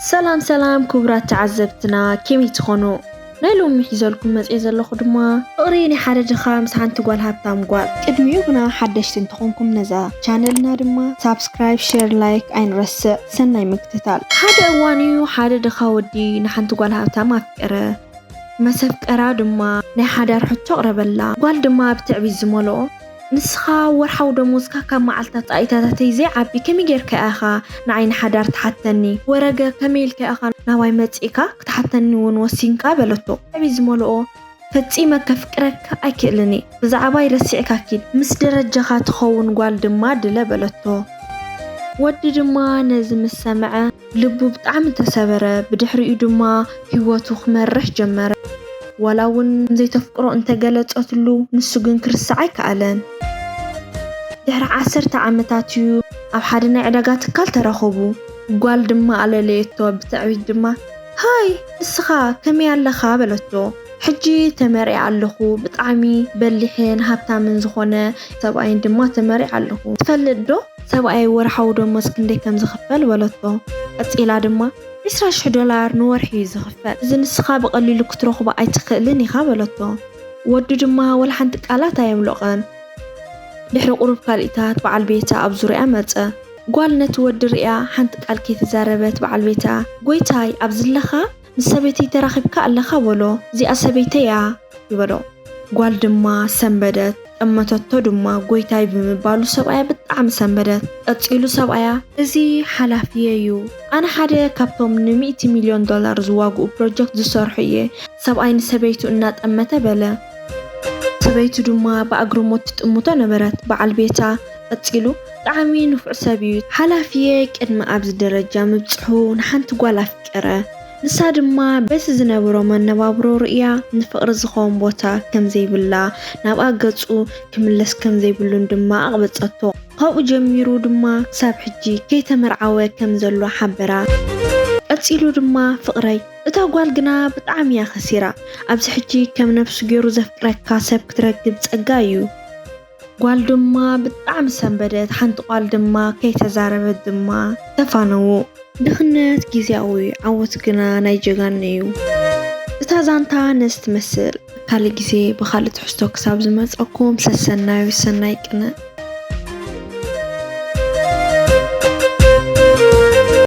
ሰላም ሰላም ክቡራት ተዓዘብትና፣ ከመይ ትኾኑ? ናይ ሎሚ ሒዘልኩም መጽየ ዘለኹ ድማ ፍቕሪ ናይ ሓደ ድኻ ምስ ሓንቲ ጓል ሃብታም ጓል። ቅድሚኡ ግና ሓደሽቲ እንተኾንኩም ነዛ ቻነልና ድማ ሳብስክራይብ፣ ሼር፣ ላይክ ኣይንረስዕ። ሰናይ ምክትታል። ሓደ እዋን እዩ ሓደ ድኻ ወዲ ንሓንቲ ጓል ሃብታም ኣፍቀረ። መሰፍቀራ ድማ ናይ ሓዳር ሕቶ ኣቕረበላ። ጓል ድማ ብትዕቢት ዝመልኦ፣ "ንስኻ ወርሓዊ ደሞዝካ ካብ መዓልታት ኣኢታታተይ ዘይዓቢ ከመይ ጌርካ ኢኻ ንዓይ ንሓዳር ትሓተኒ? ወረገ ከመይ ኢልካ ኢኻ ናባይ መጺእካ ክትሓተኒ እውን ወሲንካ?" በለቶ። ብትዕቢት ዝመልኦ፣ "ፈጺመ ከፍቅረካ ኣይክእልን እየ። ብዛዕባይ ረሲዕካ ኪድ። ምስ ደረጃኻ ትኸውን ጓል ድማ ድለ" በለቶ። ወዲ ድማ ነዚ ምስ ሰምዐ ልቡ ብጣዕሚ ተሰበረ። ብድሕሪኡ ድማ ህይወቱ ክመርሕ ጀመረ። ዋላ እውን ዘይተፍቅሮ እንተገለጸትሉ፣ ንሱ ግን ክርስዓ ኣይከኣለን። ድሕሪ ዓሰርተ ዓመታት እዩ ኣብ ሓደ ናይ ዕዳጋ ትካል ተራኸቡ። ጓል ድማ ኣለለየቶ፣ ብትዕቢት ድማ፣ "ሃይ፣ ንስኻ ከመይ ኣለኻ?" በለቶ። "ሕጂ ተመርዒ ኣለኹ፣ ብጣዕሚ በሊሕን ሃብታምን ዝኾነ ሰብኣይን ድማ ተመርዒ ኣለኹ። ትፈልጥ ዶ ሰብኣይ ወርሓዊ ደሞዝ ክንደይ ከም ዝኽፈል?" በለቶ። ቀጺላ ድማ፣ "ዕስራ ሽሕ ዶላር ንወርሒ እዩ ዝኽፈል። እዚ ንስኻ ብቐሊሉ ክትረኽቦ ኣይትኽእልን ኢኻ" በለቶ። ወዲ ድማ ወላ ሓንቲ ቃላት ኣየምለቐን። ድሕሪ ቁሩብ ካልኢታት በዓል ቤታ ኣብ ዙርያ መጸ። ጓል ነቲ ወዲ ርእያ ሓንቲ ቃል ከይተዛረበት በዓል ቤታ፣ "ጎይታይ፣ ኣብዚ ኣለኻ? ምስ ሰበይተይ ተራኺብካ ኣለኻ?" በሎ። "እዚኣ ሰበይተይ እያ" ይበሎ። ጓል ድማ ሰንበደት። ጠመተቶ ድማ፣ "ጎይታይ" ብምባሉ ሰብኣያ ብጣዕሚ ሰንበደት። ቀጺሉ ሰብኣያ፣ "እዚ ሓላፍየ እዩ። ኣነ ሓደ ካብቶም ንሚእቲ ሚልዮን ዶላር ዝዋግኡ ፕሮጀክት ዝሰርሑ እየ። ሰብኣይ ንሰበይቱ እናጠመተ" በለ። ሰበይቱ ድማ ብኣግርሞት ትጥምቶ ነበረት። በዓል ቤታ ቀጺሉ፣ "ብጣዕሚ ንፉዕ ሰብ እዩ። ሓላፍየ ቅድሚ ኣብዚ ደረጃ ምብጽሑ ንሓንቲ ጓል ኣፍቀረ። ንሳ ድማ በቲ ዝነበሮ መነባብሮ ርእያ ንፍቕሪ ዝኸውን ቦታ ከም ዘይብላ፣ ናብኣ ገጹ ክምለስ ከም ዘይብሉን ድማ ኣቕበጸቶ። ካብኡ ጀሚሩ ድማ ክሳብ ሕጂ ከይተመርዓወ ከም ዘሎ ሓበራ። ቀጺሉ ድማ፣ ፍቕረይ፣ እታ ጓል ግና ብጣዕሚ እያ ከሲራ። ኣብዚ ሕጂ ከም ነብሱ ገይሩ ዘፍቅረካ ሰብ ክትረክብ ጸጋ እዩ። ጓል ድማ ብጣዕሚ ሰንበደት፣ ሓንቲ ጓል ድማ ከይተዛረበት ድማ ተፋነዉ። ድኽነት ግዜያዊ፣ ዓወት ግና ናይ ጀጋኑ እዩ። እታ ዛንታ ነዚ ትመስል። ካልእ ግዜ ብኻልእ ትሕዝቶ ክሳብ ዝመጸኩም ሰሰናዩ፣ ሰናይ ቅነ።